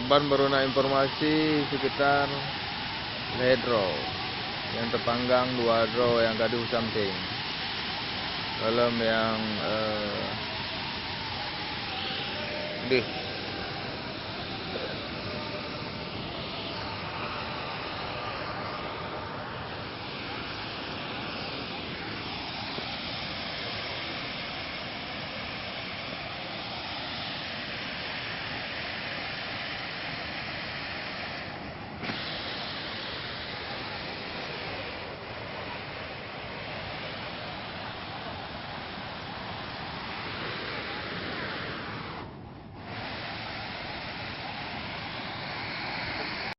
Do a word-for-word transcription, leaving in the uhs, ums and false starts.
Ban baru na informasi sekitar lhèe droe nyang teupanggang, dua droe nyang ka deuh sampéng. Dalam nyang, eh, deuh